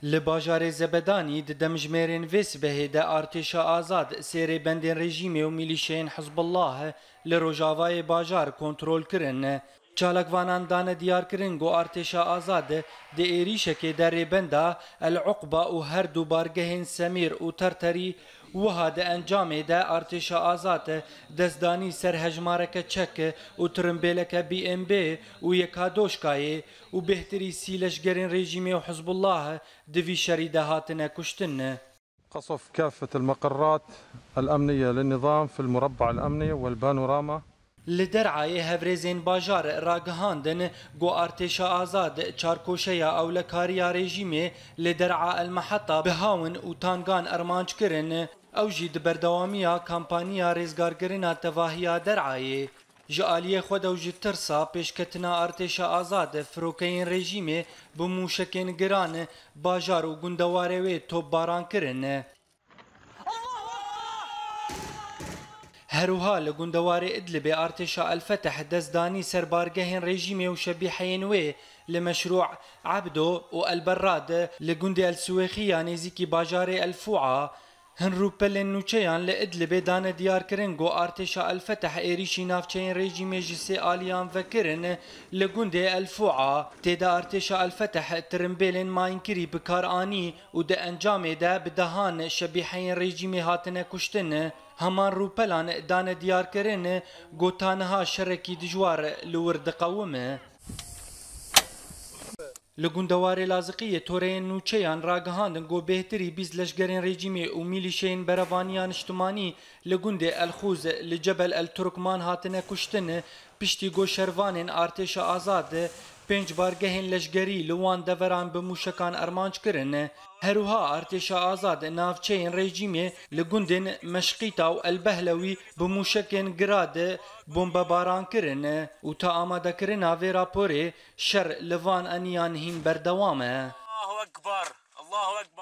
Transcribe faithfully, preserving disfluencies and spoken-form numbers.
Li bajarê Zebedanî di demjimêrên vê sibehê de artêşa azad sê rêbendên rejîmê û milîşeyên Hizbullah li rojavayê bajar kontrol kirin. Çalakvanan dane diyarkirin ku artêşa azad di êrîşekê de rêbenda El Uqba û her du bargehên Semîr û Terterî wiha di encamê de artêşa azad destdanî ser hejmareke çek û tirimbêleke B M B û yeka doşkayê û bêhtirî sî leşgerên rejîmê û Hizbullah di vî şerî de hatine kuştin. قصف كافة المقرات الأمنية للنظام في المربع الأمني والبانوراما. Li Derayê hevrêzên bajar ragihandin ku artêşa azad çarkoşeya ewlekariya rejîmê li Dera El Meheta bi hawin û tangan armanc kirin. Ew jî di berdewamiya kampaniya rêzgarkirina tevahiya Derayê. Ji aliyê xwe de û ji tirsa pêşketina artêşa azad, firokeyên rejîmê bi mûşekên giran bajar û gundewarê wê topbaran kirin. Herwiha li gundewarê Idlibê artêşa El Feteh dest danî ser bargehên rejîmê û şebîheyên wê li Meşrû Ebdo û El Berrad li gundê El Siwêxî ya nêzîkî bajarê El Fûa. Hin rûpelên nûçeyan li Idlibê dane diyarkirin ku artêşa El Feteh êrîşî navçeyên rejîmê ji sê aliyan vekirin li gundê El Fûa. Tê de artêşa El Feteh tirimbêlên mayînkirî bi kar anî û di encamê de bi dehan şebîheyên rejîmê hatine kuştin. Heman rûpelan dane diyarkirin ku ta niha şerekî dijwar li wir diqewime. Li gundewarê Laziqiyê toreyên nûçeyan ragihandin ku bêhtirî bîst leşgerên rejîmê û mîlîşeyên Berevaniya Niştimanî li gundê El Xûz li Cebel El Turkman hatine kuştin, piştî ku şervanên artêşa azad pênc bargehên leşgerî li wan deveran bi mûşekan armanc kirin. Herwiha artêşa azad navçeyên rejîmê li gundên Meşqîta û El Behlewî bi mûşekên Grad bombebaran kirin û ta amadekirina vê raporê şer li van eniyan hîn berdewam e. Allahu Ekber. Allahu Ekber.